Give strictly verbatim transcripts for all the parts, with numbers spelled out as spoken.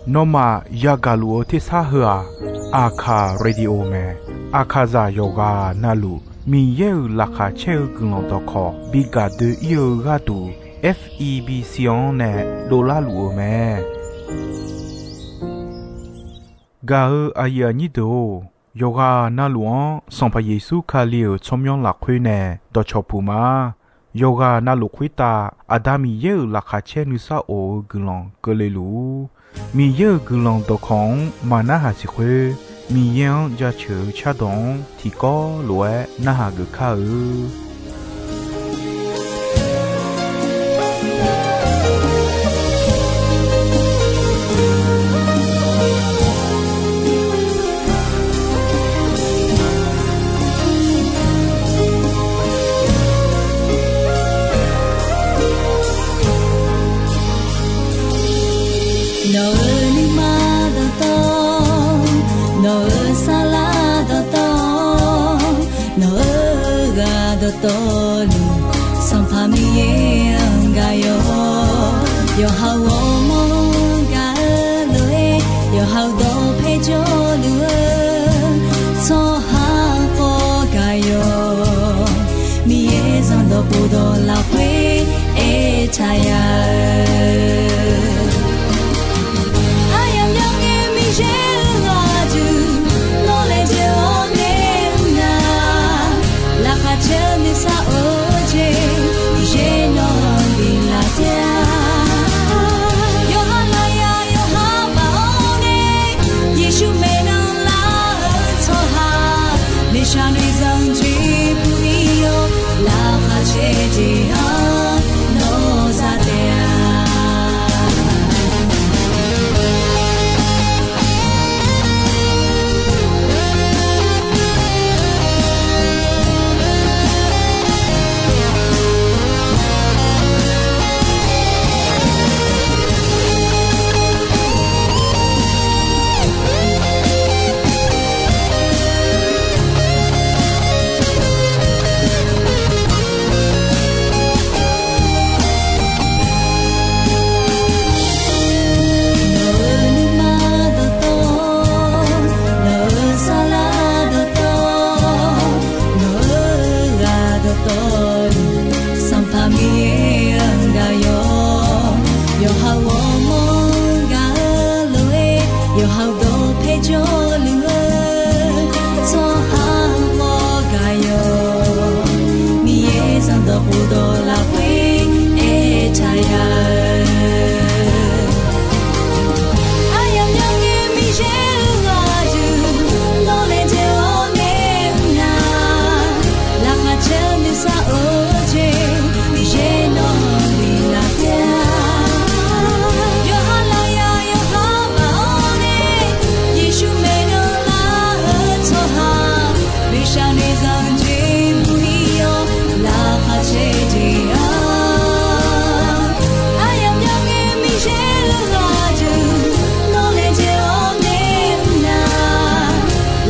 Nawmaf yagaq luf-eu tersar heu-aq, Aqkaq Radio mae. Aqkaqzaq yawqghaq navluf Miqyaer-euq laqkhaq caer-eu guiqlanq dawqkawq bi gaq doe-ir-eu gharduq, F E B C-anr nae dovlar luf-eu mae. Gaq-eu aqyuif aqnyir deuq-or, yawqghaq navluf-anr Sanqpaq Yeqsur Kali-euq tsawrmyanr lafkhoer nae dawqcawq puq ma. Yawqghaq navluf khoertav Aqda Miqyaer-euq laqkhaq caer nuisar of-eu guiqlanq keuvle luf-ur. Miqyaer-euq guiqlanq dawqkawq-anr maqnarhaq siq khoer, Miqyaer-anr jaceuq-eu cardawq-anr tiqkawv lof-aer narhaq geuf kar-eu. Nawq-euq nuima dawqtawv, nawq-euq saflar dawqtawv, nawq-euq ghaq dawqtawvluf, Sanqpaq Miqyaer-anr gaq yawq. Yawqha-euq ghawrmawr-anr gaq-eu lof-aer, yawqha-euq dawqpae jawrluf-eu tsawrhaq khawf gaq yawq. Miqyaer zanqdawq khofdawq lafkhoer aertaq ya-eu Aryamq myanr ngae Miqyaer-euq ghaq duq, nawr laejae-awr nae mr nar, laqkhaq caer-eu nuisar of-eu jeq, Miqyaer nawq-anr biflaf taef-a. Yawqha lafyaq yawqha baf-awr nae, Yeqsur maeqnan lar-eu tsawrhaq, noeqshaq noeqzanq jeq puq-ir-awr, laqkhaq caer jeq-anr nawr za taef-a. Nawq-euq nuima dawqtawv, nawq-euq saflar dawqtawv, nawq-euq ghaq dawqtawvluf, Sanqpaq Miqyaer-anr gaq yawq. Yawqha-euq ghawrmawr-anr gaq-eu lof-aer, yawqha-euq dawqpae jawrluf-eu tsawrhaq khawf gaq yawq. Miqyaer zanqdawq khofdawq lafkhoer aertaq ya-eu Aryamq myanr ngae Miqyaer-euq ghaq duq, nawr laejae-awr nae mr nar, laqkhaq caer-eu nuisar of-eu jeq, Miqyaer nawq-anr biflaf taef-a. Yawqha lafyaq yawqha baf-awr nae, Yeqsur maeqnan lar-eu tsawrhaq, noeqshaq noeqzanq jeq puq-ir-awr, laqkhaq caer jeq-anr Aryamq myanr ngae Miqyaer-euq ghaq duq, nawr laejae-awr nae mr nar,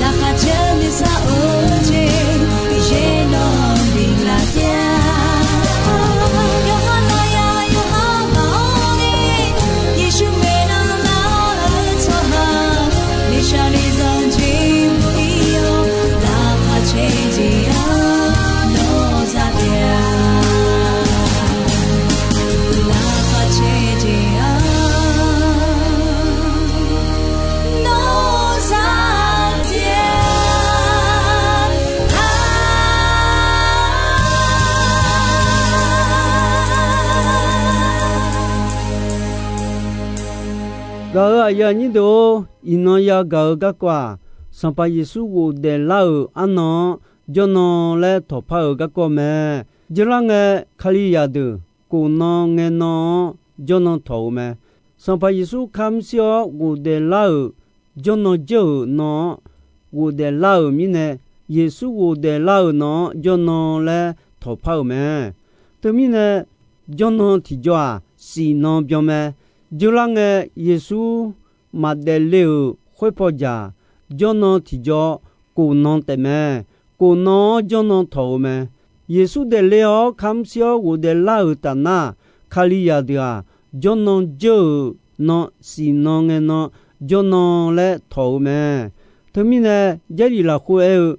laqkhaq caer-eu nuisar of-eu jeq, Miqyaer nawq-anr biflaf taef-a. Yawqha lafyaq yawqha baf-awr nae, Yeqsur maeqnan lar-eu tsawrhaq, noeqshaq noeqzanq jeq puq-ir-awr, laqkhaq caer jeq-anr nawr za taef-a. Laqkhaq caer jeq-anr nawr za taef-a. Gaq-euq aqyuif aqnyir deuq-or, iqnan yagaq-eu garkawv-aq, Sanqpaq Yeqsur ghofdaef lar-euq arnan-anr jawrnan laer tawqpar-euq garkawv mae. Jawrlar ngae, Kalizaq deuq khofnan ngaenan-anr jawrnan tawq-euq mae. Sanqpaq Yeqsur kamr shir-awr ghofdaef lar-euq jawrnan jawr-euq nan-anr ghofdaef lar-euq mirnae, Yeqsur ghofdaef lar-euq nan-anr jawrnan laer tawqpar-euq mae. Teumirnae, jawrnan tiqjawr-aq, shif nan byan mae. Jawrlar ngae, Yeqsur maqdaef le-euq khoerpaw jaq, jawrnan tiqjawr khofnan taef mae. Khofnan-anr jawrnan tawq-euq mae. Yeqsur daefle-awr kamr shir-awr ghofdaef lar-euq tafnar, Kalizaq deuq-aq, jawrnan jeur-euq nan, siqnan ngae nan jawrnan laer tawq-eu mae. Teumirnae, Jarlif lafkhoer aer-eu,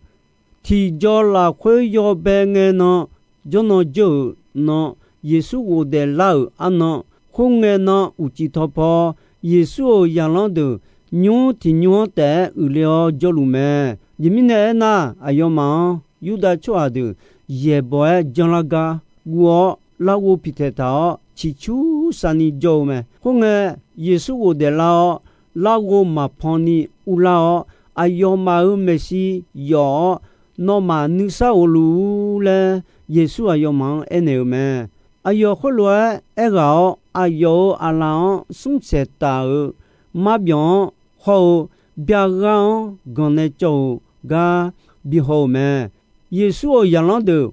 tiqjaw lafkhoer yawbae ngae nan jawrnan jeur-euq nan, Yeqsur ghofdaef lar-euq arnan, khoerngae nan uqcif tawqpaw Yeqsur-euq zaqlanr deuq nymr tiq nymr-anr taef-aer uiqle-awr jawrluf mae. Aqjeq mirnae aernar, aqyawfmaf-anr Yurdav tsawrhaq deuq yaeqbawq-aer janlar gar guv-awr, larghov piqtaeq taq-awr, ciqcursav ni jawr-eu mae. Khoerngae, Yeqsur ghofdaef lar-awr, larghov maqpan ni urlar-awr, aqyawfmaf-euq maeqshi yawf-awr, nawmaf nuisar of luf-ur laer, Yeqsur aqyawfmaf-anr aernaeq-eu mae. Aqyawf khoerlof-aer aerghaq-awr, aqyawf-euq aqlaf-anr smrtsaeq taf-euq marbyawq-anr hawr-eu byaghar-anr ganq nae cawv-euq gar bihaw-euq mae. Yeqsur-euq zaqlanr deuq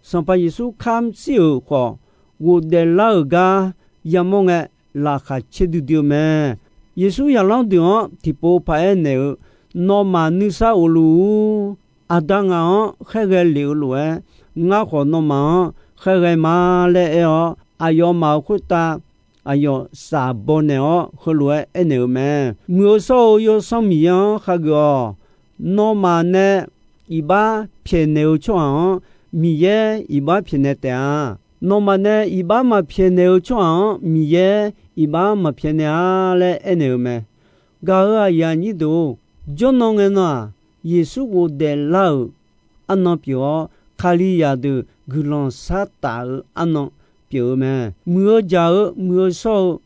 Sanqpaq Yeqsur kamr shir-euq khawf, ghofdaef lar-euq gar yamawr ngae, laqkhaq caerdui dui-eu mae. Yeqsur zaqlanr deuq-anr tiqpov paq-aer naeq-eu, Nawmaf nuisar of luf-ur. Aqda ngaq-anr khaerghae lef-eu lof-aer, ngar khawf nawmaf-anr khaerghae ma laer aer-awr, aqyawfmaf-euq khoertav aqyawf shaf baw naeq-awr, heulof-aer aernaeq-eu mae. Muiq-eu shawr-eu Yawsanr Miqyaer-anr khageuf-awq. Nawmaf nae iqbax pyaeqnaeq-eu tsawrhaq-anr, Miqyaer iqbax pyaeqnaeq taef-a. Nawmaf nae iqbax maqpyaeqnaeq-eu tsawrhaq-anr, Miqyaer iqbax maqpyaeqnaeq-a laer aernaeq-eu mae. Gaq-euq aqyuif aqnyir deuq-or, jawrnan ngae nan-aq, Yeqsur ghofdaef lar-euq arnan pyeuf-awr, Kalizaq deuq guiqlanq shartaf-eu arnan pyeuf-eu mae. Muiq-eu jaq-eu, muiq-eu shawr-eu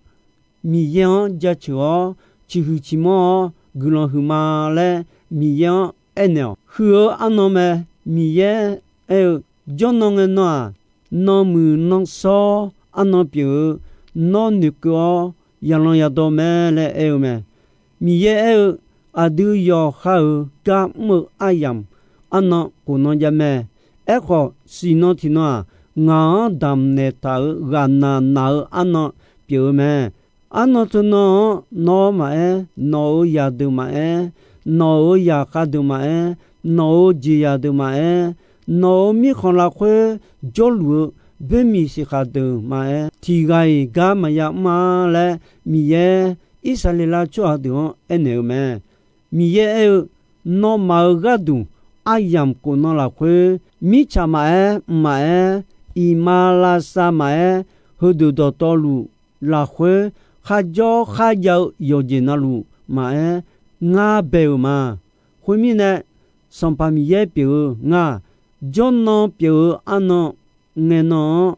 Miqyaer-anr jaceuq-awr, ciqhuiq ciqmanr-awr guiqlanq huiqma laer Miqyaer-anr aernaeq-awq. Huiq-eu arnan mae. Miqyaer aer-eu, Jawrnan ngae nan-aq, nanmuiq nanshawr arnan pyeuf-eu, nawr noeqkeuv-awr yaqlan yadawr mae laer aer-eu mae. Miqyaer aer-eu, Aqdui yawqha-euq gar mr-eu aryamq arnan khofnan jav mae. Aerkhawf, siqnan tiqnan-aq, ngaq-anr damqnaeq taq-euq ghaqnaq naq-eu arnan pyeuf-eu mae. Arnan teunan-anr nawr maqaer, nawq-euq zaqdeuq maqaer, nawq-euq zaqkhav deuq maqaer, nawq-euq jeqzaq deuq maqaer, nawq-euq mirkhanq lafkhoer jawrluf-eu boermiq siqkhaq deuq maqaer, tiq ghaq-iq gar maqya mr-a laer, Miqyaer Irsaqleqlav tsawrhaq deuq-anr aernaeq-eu mae. Miqyaer aer-eu, Nawmaf-euq gharduq aryamq khofnan lafkhoer, mirtsaq maqaer, mqmaq maqaer, iqmalavshav maqaer, heudeuq dawqtawvluf lafkhoer, kharjawr kharjav-eu yawqjeq navluf maqaer, ngar bae-euq ma. Khoermirnae, Sanqpaq Miqyaer pyeuf-eu ngar, jawrnan pyeuf-eu arnan ngae nan-anr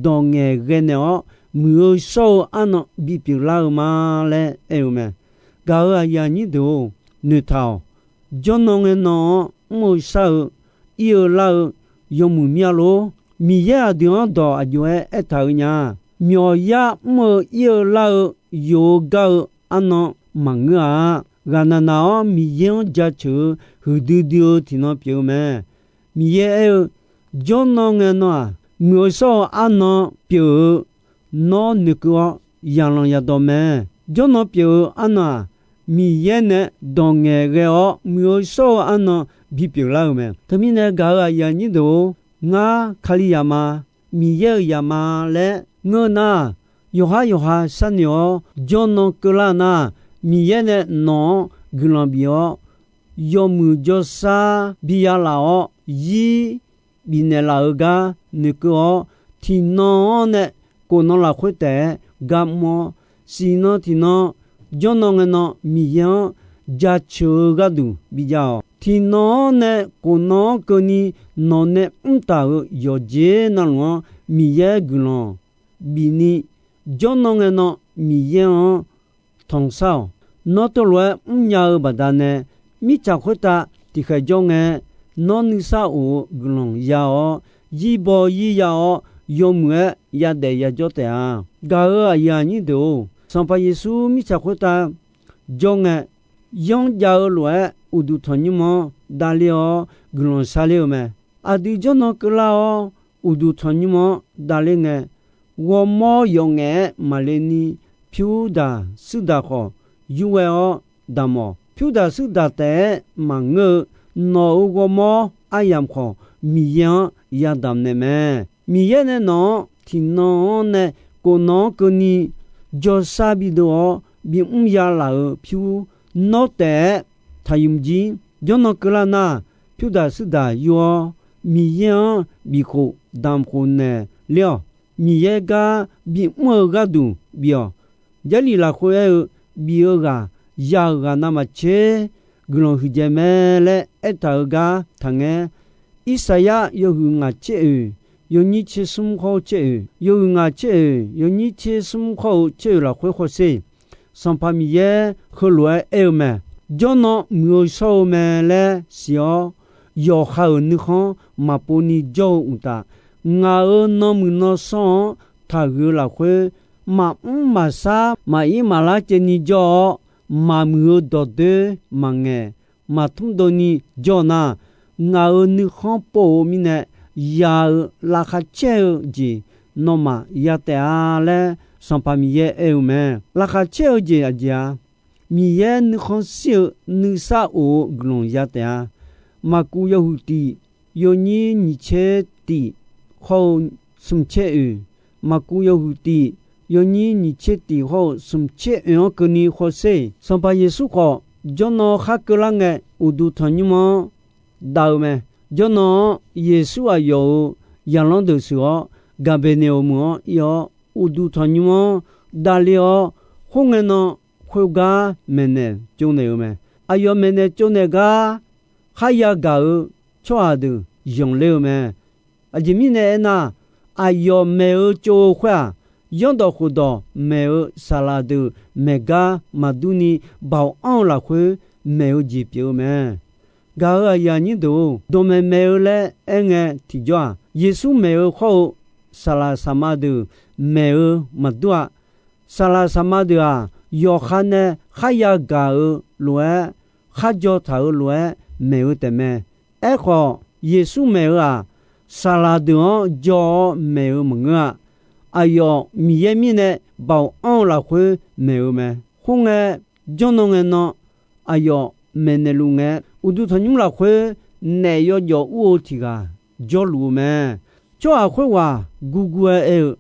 dawq ngaeqghae naeq-awr, muiq-eu shawr-eu arnan bipyeuf lar-eu ma laer aer-eu mae. Gaq-euq aqyuif aqnyir deuq-or, noeqtaq-awq. Jawrnan ngae nan-anr mr-eu shar-eu, ir-eu lar-eu yawmuiq mir-a lor. Miqyaer aqdui-anr dawq aqjox-aer aertaq-eu nya. Myawqyar mr-eu ir-eu lar-eu, yuf-eu gar-eu arnan maqngeur-a. Ghaqnaq naq-awr Miqyaer-anr jaceuq-eu huiqdui dui-eu tiqnan pyeuf-eu mae. Miqyaer aer-eu, Jawrnan ngae nan-aq, muiq-eu shawr-eu arnan pyeuf-eu, nawr noeqkeuv-awr yaqlanq yadawq mae. Jawrnan pyeuf-eu arnan-aq, Miqyaer nae dawq ngaeqghae-awr muiq-eu shawr-eu arnan bipyeuf lar-euq mae. Teumirnae gaq-euq aqyuif aqnyir deuq-or, ngar Kalizaq ma, Miqyaer-euq zaq ma laer ngeur nar, yawqhar yawqha sharnoeq-awr jawrnan keuvlar nar, Miqyaer nae nawq-anr guiqlanq bif-awr, yawmuiq jawrshar bi ya laf-awr, zir bifnaeq laf-euq gar noeqkeuv-awr, tiqnan-anr nae khofnan lafkhoer taef-aer gar mr-awr, siqnan tiqnan jawrnan ngae nan Miqyaer-anr jaceuq-eu gharduq bijav-awq. Tiqnan-anr nae khofnan-anr keuvni nawq nae mr taq-euq yawqjeq navluf-anr Miqyaer guiqlanq bifni, jawrnan ngae nan Miqyaer-anr tanqshar-awq. Nawr teulof-aer mrnya-eu baqdanae, mirtsaq khoertav tiqkhaeq jawr ngae, nawr nuisar of-eu guiqlanq ya-awr, zirbaw zir ya-awr, yawmuiq-aer yadaef yajawr taef-a. Gaq-euq aqyuif aqnyir deuq-or, Sanqpaq Yeqsur mirtsaq khoertav jawr ngae, yanr jav-eu lof-aer uqduq tanqnymr-anr davler-awr guiqlanq sharler-eu mae. Aqdui jawrnan keuvlar-awr uqduq tanqnymr-anr davler ngae, ghawrmawr yawf ngaef-aer maqle ni, pyurdaq shuirdaq khawf yurghae-awr damq-awq. Pyurdaq shuirdaq taef-aer maqngeur-eu nawq-euq ghawrmawr aryamq khawf, Miqyaer-anr yadamq naeq mae. Miqyaer nae nawq-anr tiqnan-anr nae khofnan-anr keuvni jawrsar bidov-awr bimr ya laf-euq pyur, nawr taef-aer taqymq jir. Jawrnan keuvlar nar, pyurdaq shuirdaq yur-awr, Miqyaer-anr bifkhof damq khof naeq ler-awq. Miqyaer gar bimr-eu gharduq bif-awq. Jarlif lafkhoer aer-eu, bif-eu ghaq, ya-euq ghaq navmaqtser guiqlanq huiqdzae mae laer aertaq-eu gar taqngaer. Irsaqyar yawhuiq ngaq tser oeq, yawnyir tser smr khawr-eu tser oeq, yawhuiq ngaq tser oeq, yawnyir tser smr khawr-eu tser oeq lafkhoer hawsher. Sanqpaq Miqyaer heulof-aer aer-eu mae. Jawrnan muiq-eu shawr-eu mae laer siq-awr, yawqha-euq nuikhanr maqpov ni jawr-eu uqtaf, ngaq-euq nanmuiq nansanr-anr taqhuiq-eu lafkhoer, maqmr maqsar maqir maqlar caevni jawr-awr, maqmuiq-eu dawqdoer maqngaeq, maqtmr dov ni jawr nar, ngaq-euq nuikhanr pov-eu mirnae, ya-eu laqkhaq caer-eu jeq nawmaf ya taef-a laer Sanqpaq Miqyaer aer-eu mae. Laqkhaq caer-eu jeq aqjeq-a, Miqyaer nuikhanr shir-eu nuisar of-eu guiqlanq ya taef-a. Maqkuv yawhuiq tif, yawnyir nyiq tser tif hawr-eu smq tser oeq, maqkuv yawhuiq tif, yawnyir nyiq tser tif hawr-eu smq tser oeq-anr keuvni hawsher. Sanqpaq Yeqsur khawf, jawrnan khar keuvlar ngae, uqduq tanqnymr-anr dav-eu mae. Jawrnan-anr Yeqsur aqyawf-euq zaqlanr deuq sheuq-awr, Gaqbeqneqoq meuq-anr ir-awr, uqduq tanqnymr-anr davler-awr, khoerngae nan khoergar maeqnaeq tsovnaeq-eu mae. Aqyawf maeqnaeq tsovnaeq gar kharya gaq-eu tsawrhaq deuq zanqler-eu mae. Aqjeq mirnae aernar, aqyawf maeq-eu tsov-eu khoer-aq, zanrdawq khofdawq maeq-eu saqlaq deuq maeq gar maqdur ni, baoq anr-eu lafkhoer maeq-eu jeq pyeuf-eu mae. Gaq-euq aqyuif aqnyir deuq-or, dawqmaeq maeq-eu laer aerngae tiqjawr-aq, Yeqsur maeq-eu khawr-eu saqlaq saqma deuq maeq-eu maqdur-a. Saqlaq saqma deuq-aq, yawqha nae kharya gaq-eu lof-aer, kharjaw taq-eu lof-aer maeq-eu taefmae. Aerkhawf, Yeqsur maeq-eu-aq, saqlaq deuq-anr jaw-awr maeq-eu maqngeur-a. Aqyawf Miqyaer mirnae baoq anr-eu lafkhoer maeq-eu mae. Khoerngae, jawrnan ngae nan aqyawf maeqnaeq luf ngae, uqduq tanqnymr lafkhoer naef yawjawf ur-eu tiq ghaq jawrluf-eu mae. Tsawrhaq khoerghaq gurgur-aer aer-eu,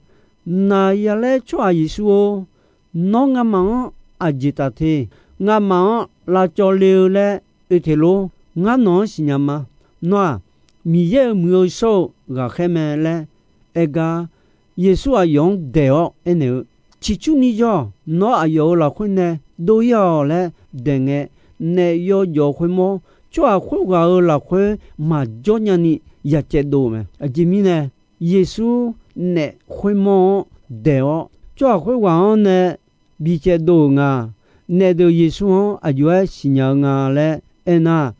Naq ya laer tsawrhaq Yeqsur-or, nawr ngamaf-anr aqjeq taf te? Ngamaf-anr lavcawv le-eu laer oe te lor? Ngar nawq-anr siqnya ma. Nawr-aq, Miqyaer-euq muiq-eu shawr-eu ghaqkhaer mae laer aer gar, Yeqsur aqyawf-anr daeq-awr aernaeq-eu, Ciqcurni yawr, nawr aqyawf-euq lafkhoer nae dov-ir-awq laer daeq ngae, naef yawjawf khoermawr tsawrhaq khoerghaq-euq lafkhoer maqjawr nyani ya caev dov-eu mae. Aqjeq mirnae, Yeqsur naef khoermawr-anr daeq-awr, tsawrhaq khoerghaq-anr nae bicaev dov-euq nga. Naef deuq Yeqsur-anr aqjox-aer siqnya-eu nga laer aernar,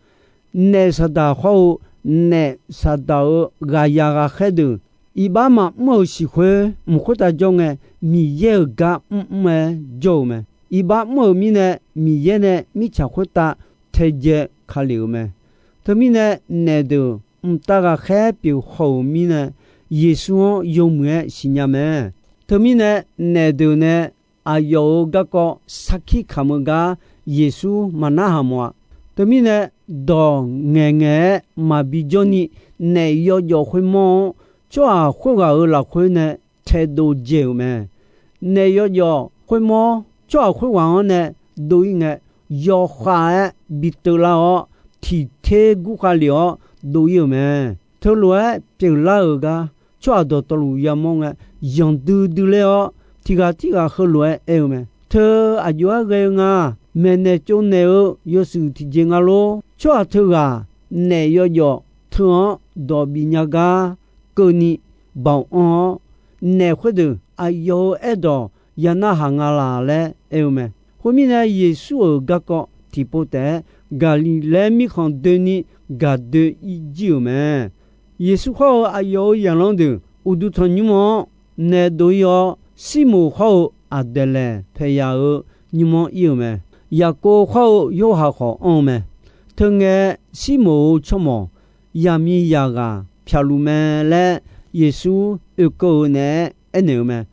naef saqdaq hawr-eu naef saqdaq-euq ghaqyaq ghaqkhaer deuq, iqbax maqmr-euq siq khoer mq khoertav jawr ngae, Miqyaer-euq gar mrmr-aer jawr-eu mae. Iqbax mr-euq mirnae, Miqyaer nae mirtsaq khoertav taedzae ka lef-euq mae. Teumirnae, naef deuq mqtav ghaqkhaer pyeuf haw-euq mirnae, Yeqsur-anr yawmuiq-aer siqnya mae. Teumirnae, naef deuq nae aqyawf-euq garkawv sarkir kamq-eu gar Yeqsur maqnarhaq mawf-a. Teumirnae, dawq ngaeqngaeq-aer maqbi jawrni, naef yawjawf khoermawr-anr tsawrhaq khoerghaq-euq lafkhoer nae taedov dzae-euq mae. Naef yawjawf khoermawr tsawrhaq khoerghaq-anr nae dov-ir ngae, yawkhav-aer bi teuvlar-awr, tiq ter gurkhav lef-awr dov-ir-euq mae. Teulof-aer pyeuflar-euq gar, tsawrhaq dawqtawvluf yamawr ngae, yanqdui dui ler-awr, tiq ghaq tirghaq heulof-aer aer-eu mae. Teu aqjox-aer ghae-eu nga. Maeqnaeq tsovnaeq-eu yawshuif tiqjeq nga lor. Tsawrhaq teughaq naef yawjawf teu-anr dawq bif nya gar keuvni baoq anr-awr, naef khoerdeuq aqyawf-euq aerdawq ya narhaq nga laq laer aer-eu mae. Khoermirnae, Yeqsur-euq garkawv tiqpov taef-aer Gaqliqlaer mirkhanq doeni gaq doe-ir jir-euq mae. Yeqsur hawr-eu aqyawf-euq zaqlanr deuq uqduq tanqnymr-anr nae dov-ir-awr, Sirmoq hawr-eu Aqdaeqlaeq paeqyaq-euq nymr-anr ir-euq mae. Yaqkov hawr-eu Yorhaq khawf anr-eu mae. Teungae, Sirmoq-euq tsawrmawq yaqmiqzaq ghaq pyaq luf mae laer Yeqsur oekeuv-eu naeq-aer aernaeq-eu mae.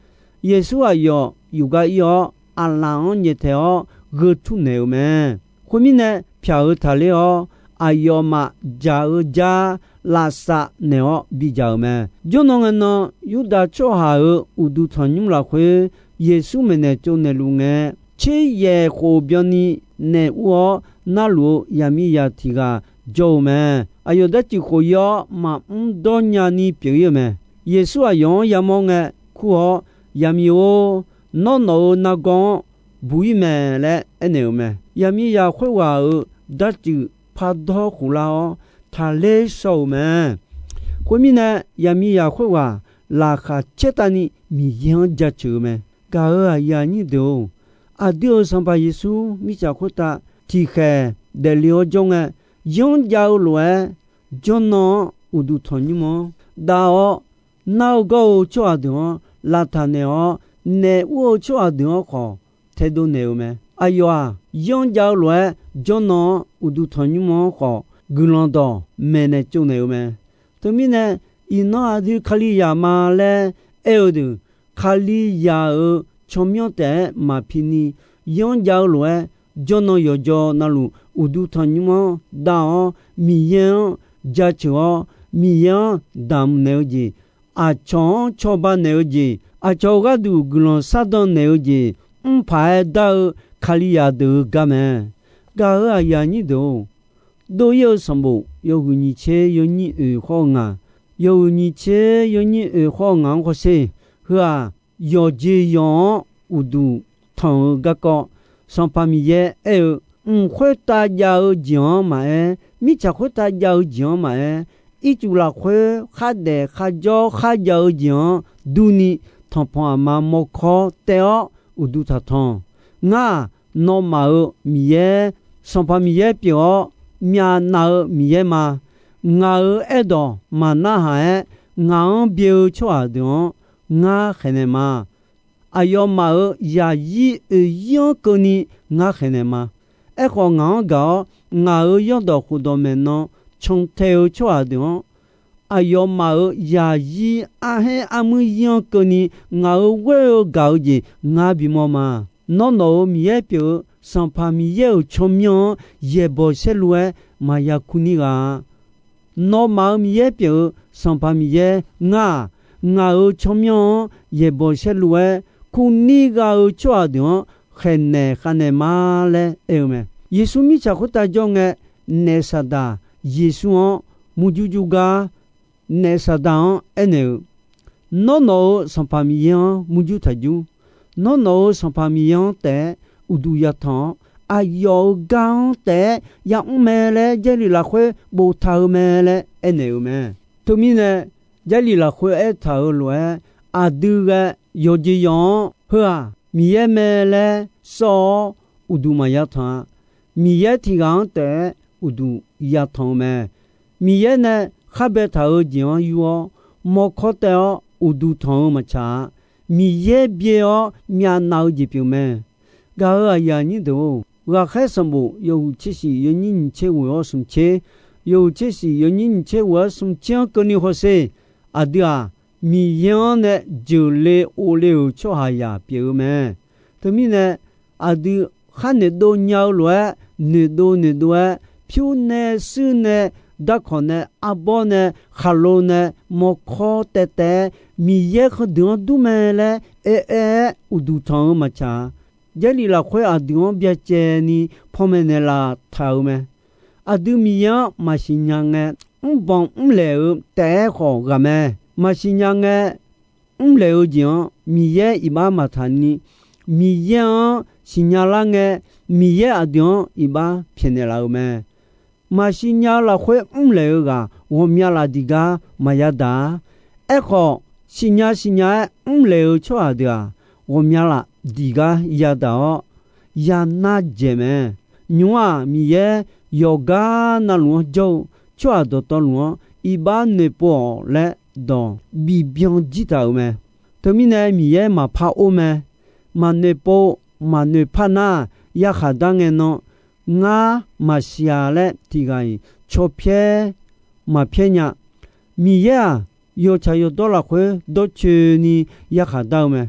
Yeqsur aqyawf yuf gar ir-awr, aqlaf-anr nyaeftaeq-awr gheu turnaeq-euq mae. Khoermirnae, pyaq-eu taqler-awr, aqyawfmaf dzaq-eu jar lavsav naeq-awr bidzaq-euq mae. Jawrnan ngae nan, Yurdav tsawrhaq-euq uqduq tanqnymr lafkhoer Yeqsur maeqnaeq tsovnaeqluf ngae, tser yaeq khof byanni naeq ur-awr narluf-eu yaqmiqzaq tiq ghaq jawr-eu mae. Aqyawf darcuif khof ir-awr, maqmr dawrnya ni pyeuf ir-eu mae. Yeqsur aqyawf-anr yamawr ngae kur-awr, Yaqmiq-or, nawr nawq-euq nargawr-anr buq ir mae laer aernaeq-euq mae. Yaqmiqzaq khoerghaq-euq darcuif pardawr khoflar-awr, taqler shaw-euq mae. Khoermirnae, yaqmiqzaq khoerghaq laqkhaq caertavni Miqyaer-anr jaceuq-eu mae. Gaq-euq aqyuif aqnyir deuq-or, aqdui-euq Sanqpaq Yeqsur mirtsaq khoertav tiqkhaeq daefle-awr jawr ngae, yanrjav-eu lof-aer jawrnan-anr uqduq tanqnymr-anr dav-awr, nar-eu gawr-eu tsawrhaq deuq-anr lavtaq naeq-awr, naeq ur-eu tsawrhaq deuq-anr khawf taedov naeq-eu mae. Aqyawf-aq, yanrjav-eu lof-aer jawrnan-anr uqduq tanqnymr-anr khawf guiqlanq dawq maeqnaeq tsovnaeq-eu mae. Teumirnae, iqnan aqdui Kalizaq ma laer aer-eu deuq, Kalizaq-euq tsawrmyanr taef-aer maqpi ni, yanrjav-eu lof-aer jawrnan yawqjaw navluf uqduq tanqnymr-anr dav-awr, Miqyaer-anr jaceuq-awr, Miqyaer-anr damq naeq-eu jeq, aqcawq-anr cawba naeq-eu jeq, aqcawq-euq gharduq guiqlanq shardan naeq-eu jeq, mrpaq-aer dar-eu Kalizaq deuq-euq gar mae. Gaq-euq aqyuif aqnyir deuq-or, dov-ir-eu sanqbof yawhuiq nyiq tser yawnyir oeq khawr-eu ngaq, yawhuiq nyiq tser yawnyir oeq khawr-eu ngaq-anr hawsher. Heu-aq, yawqjeq yawq-anr uqduq tanq-eu garkawv, Sanqpaq Miqyaer aer-eu, mq khoertav jav-eu jeq-anr maqaer, mirtsaq khoertav jav-eu jeq-anr maqaer, ircuf lafkhoer khardaef kharjawr kharjav-eu jeq-anr durni, tanqpanq aqma mawrkawr taev-awr uqduq taqtanq. Ngar-aq, nawmaf-euq Miqyaer, Sanqpaq Miqyaer pyeuf-awr, myavnav-eu Miqyaer ma. Ngaq-euq aerdawq maqnarhaq-aer, ngaq-anr byae-eu tsawrhaq deuq-anr ngar khaeqnaeq ma. Aqyawfmaf-euq zaqzir oeq zir-anr keuvni ngar khaeqnaeq ma. Aerkhawf, ngaq-anr gaq-awr, ngaq-euq zanrdawq khofdawq maeqnan cantae-eu tsawrhaq deuq-anr, aqyawfmaf-euq zaqzir arhaer armuir zir-anr keuvni ngaq-euq ghoer-eu gaq-eu jeq ngar bimawr ma. Nawr nawq-euq Miqyaer pyeuf-eu Sanqpaq Miqyaer-euq tsawrmyanr-anr yaeqbawq saerlu-aer maqya kur nir ghaq-a. Nawmaf-euq Miqyaer pyeuf-eu Sanqpaq Miqyaer ngar-aq, ngaq-euq tsawrmyanr-anr yaeqbawq saerlu-aer kur nir gha-eu tsawrhaq deuq-anr khaeqnaeq khavnaeq ma laer aer-eu mae. Yeqsur mirtsaq khoertav jawr ngae, naef Saqdaq Yeqsur-anr murjur jur gar naef Saqdaq-anr aernaeq-eu, Nawr nawq-euq Sanqpaq Miqyaer-anr murjur taq jur. Nawr nawq-euq Sanqpaq Miqyaer-anr taef-aer uqduq yatanq-awr, aqyawf-euq gar-anr taef-aer yamr mae laer Jarlif lafkhoer boftaq-eu mae laer aernaeq-euq mae. Teumirnae, Jarlif lafkhoer aertaq-euq lof-aer, aqdui ghae yawqjeq yawq-anr heu-aq Miqyaer mae laer sawr-awr uqduq maqya tanq-a. Miqyaer tiq ghaq-anr taef-aer uqduq yatanq-eu mae. Miqyaer nae khar baetaq-eu jeq-anr yur-awr, mawrkawr taev-awr uqduq tanq-eu maqtsaq-a. Miqyaer byae-awr myavnav-eu jeq pyeuf mae. Gaq-euq aqyuif aqnyir deuq-or, Ghaqkhaer sanqbof yawhuiq tser shif yawnyir nyiq tser ghoeq-awr smq tser, yawhuiq tser shif yawnyir nyiq tser ghoeq-awr smq tser-anr keuvni hawsher. Aqdui-aq, Miqyaer-anr nae jeuqle ovle-euq tsawrhaqzaq pyeuf-eu mae. Teumirnae, aqdui khar noeqdov nya-eu lof-aer, noeqdov noeqdov-aer, pyur nae, shuir nae, darkawq nae, arbawr nae, khaqlo nae, mawrkawr taev taev-aer, Miqyaer heudeuq-anr dur mae laer aer aer-aer uqduq tanq-eu maqtsaq-a. Jarlif lafkhoer aqdui-anr byacaevni panmaeq naeqlaf taq-euq mae. Aqdui Miqyaer-anr maqsiq nya ngae, mrbanq mrlaeq-eu taef-aer khawf ghaq mae. Maqsiq nya ngae, mrlaeq-eu jeq-anr Miqyaer iqbax maqtaq ni, Miqyaer-anr siqnya lar ngae, Miqyaer aqdui-anr iqbax pyaeqnaeq laf-euq mae. Maqsiq nya-eu lafkhoer mrlaeq-eu ghaq ghawqmya laf diq gar maqya daq-a. Aerkhawf, siqnya siqnya-aer mrlaeq-eu tsawrhaq deuq-aq, ghawqmya laf diq gar yadaq-awr, yanar dzaeq mae. Nymr-aq, Miqyaer yawqgar navluf-anr jawr-eu tsawrhaq dawqtawvluf-anr iqbax noeqpov-awq laer dawq bibyan jir taq-euq mae. Teumirnae Miqyaer maqpar or mae. Maqnoeqpov maqnoeqpar nar, yarkhaq dar ngae nan, ngar maqsiq-a laer tiq ghaq-iq caw pyaer maqpyaer nya. Miqyaer-aq, yawtsaq yawdawr lafkhoer dawrcoeni yarkhaq dar-eu mae.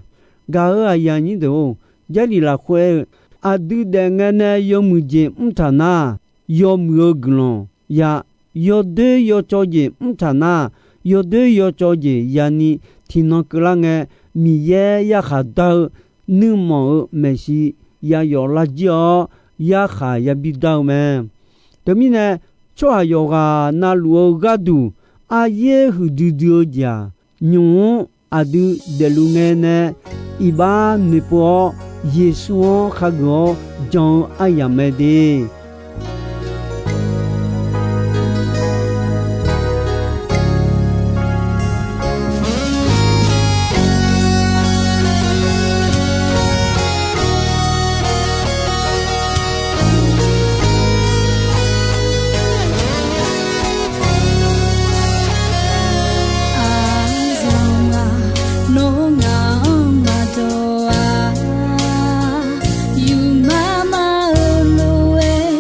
Gaq-euq aqyuif aqnyir deuq-or, Jarlif lafkhoer aer-eu, aqdui daef ngae nae yawmuiq jeq mr taq nar, yawmuiq-eu guiqlanq ya. Yawdoer yawcawv jeq mr taq nar, yawdoer yawcawv jeq yani tiqnan keuvlar ngae, Miqyaer yarkhaq dar-eu nuirmanq-euq maeqshi yayawf lar jir-awr, yarkhaq yabi dar-eu mae. Teumirnae, tsawrhaq yawqghaq navluf-eu gharduq aryaer huiqdui dui-eu jeq-aq, nymq-mr aqdui daefluf ngae nae iqbax noeqpov-awr, Yeqsur-anr khageuf-awr jan-eu aryamq mae de. Aqzaq-aq, nawr ngaq-anr maqdawq-a. Yufmar mar-eu lof-aer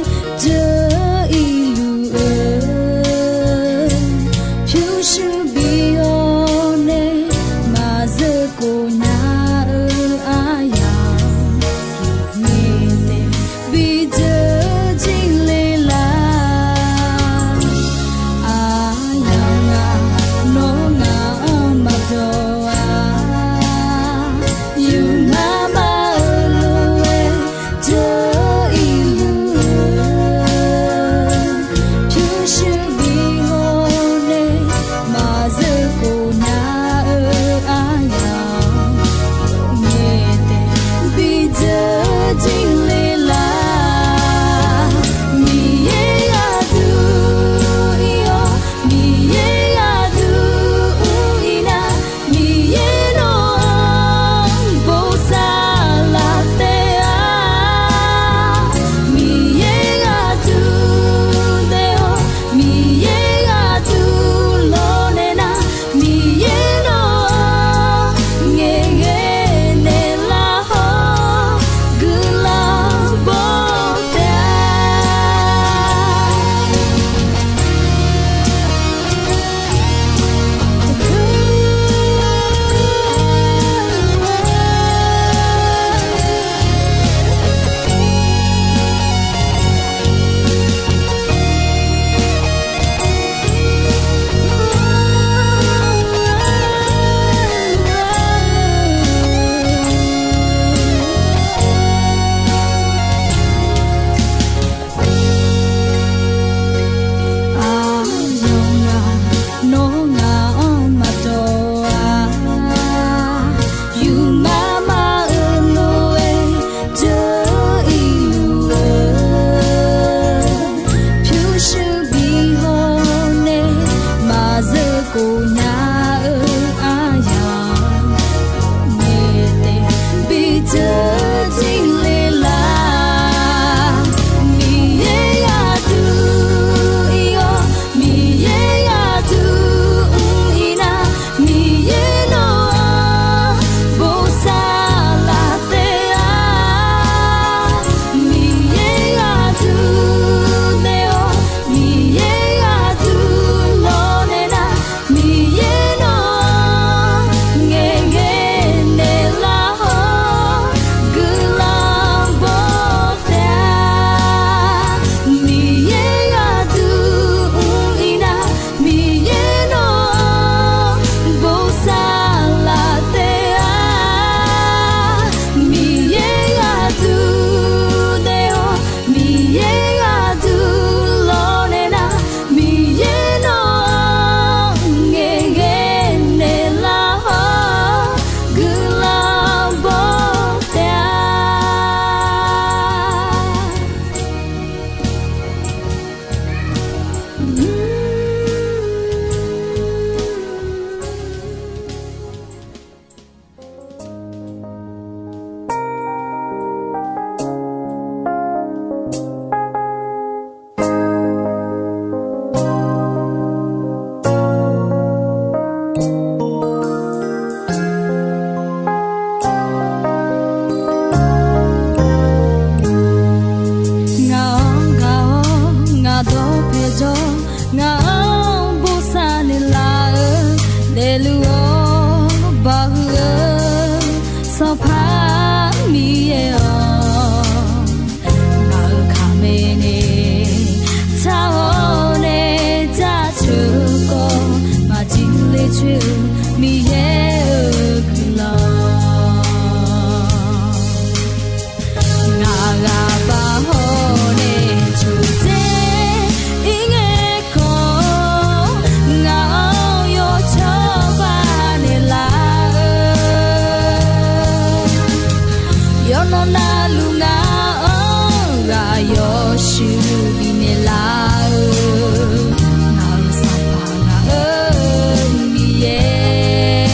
Yawqnan navluf ngaq-anr ghaq yawshuif bifnaeq laf-eu, ngaq-euq Sanqpaq ngaq-euq Miqyaer,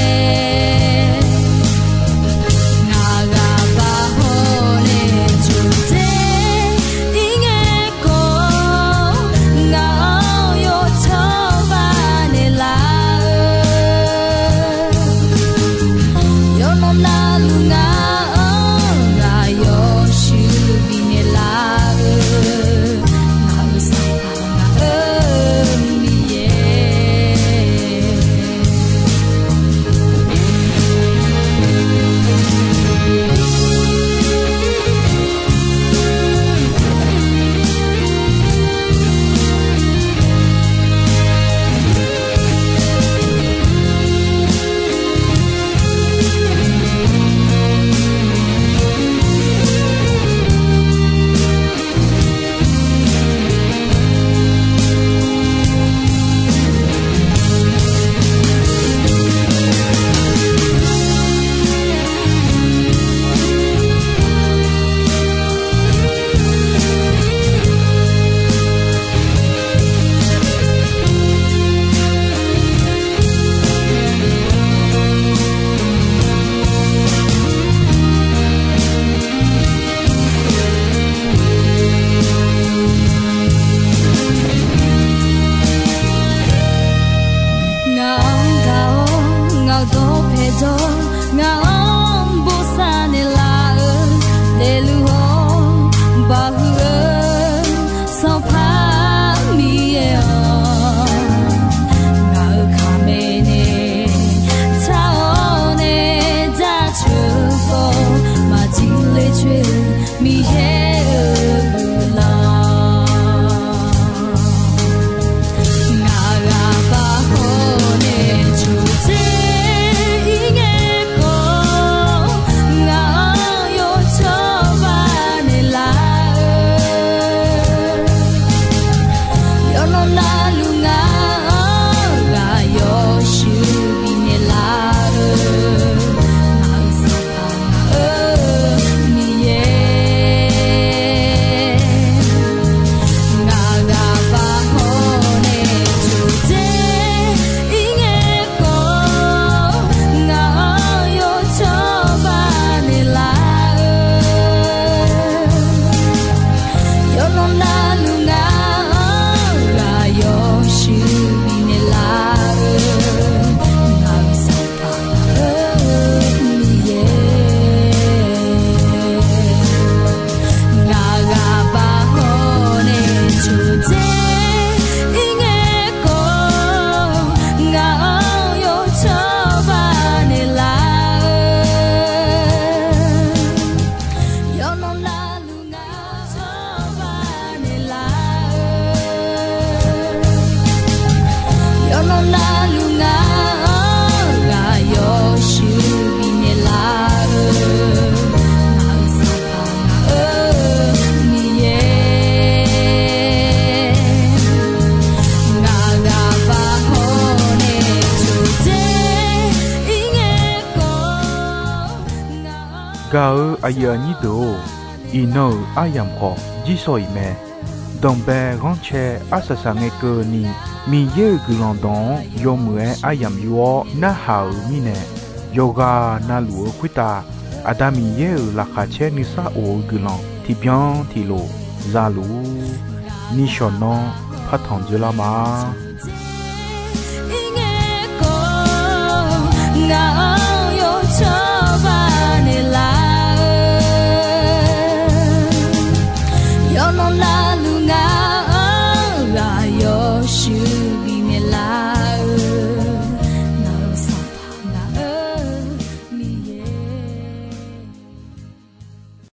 ngaq ghaq baq hawr nae coqdzer ir ngae khawf, ngaq-anr yawcawba naeqlaf-eu, yawqnan navluf ngaq-anr ghaq yawshuif bifnaeq laf-eu, ngaq-euq Sanqpaq ngaq-euq Miqyaer. Ngaq-anr gaq-awr ngaq-euq dawqpae jawr, ngaq-anr bosav naeqlaf-eu, daefluf-awr baqhuiq-eu Sanqpaq Miqyaer-awq, ngaq-euq kaqmae nae tar-awr nae jaceuq-eu khawf, maqjir le coer-eu Miqyaer-euq guiqlanq. Ngaq ghaq baq hawr nae coqdzer ir ngae khawf, ngaq-anr yawcawba naeqlaf-eu, yawqnan navluf ngaq-anr ghaq yawshuif bifnaeq laf-eu, ngaq-euq Sanqpaq ngaq-euq Miqyaer, ngaq ghaq baq hawr nae coqdzer ir ngae khawf, ngaq-anr yawcawba naeqlaf-eu, yawqnan navluf ngaq-anr ghaq yawshuif bifnaeq laf-eu, ngaq-euq Sanqpaq ngaq-euq Miqyaer, ngaq ghaq baq hawr nae coqdzer ir ngae khawf, ngaq-anr yawcawba naeqlaf-eu, yawqnan navluf ngaq-anr yawcawba naeqlaf-eu, yawqnan navluf ngaq-anr ghaq yawshuif bifnaeq laf-eu, ngaq-euq Sanqpaq ngaq-euq Miqyaer, ngaq ghaq baq hawr nae coqdzer ir ngae khawf, ngaq-anr Gaq-eu aqyuif aqnyir deuq-or, iqnan-euq aryamq khawf jirsawq iq mae. Danqbae ghanrcae arsaq saq ngae keuvni, Miqyaer-euq guiqlanq dawq-anr yawmuiq-aer aryamq yur-awr narhaq-euq mirnae, yawqghaq navluf-eu khoertav Aqda Miqyaer-euq laqkhaq caer nuisar of-eu guiqlanq tiqbyan tiqlof za luf-ur. Nishawq nanr partanq dzoerlar ma.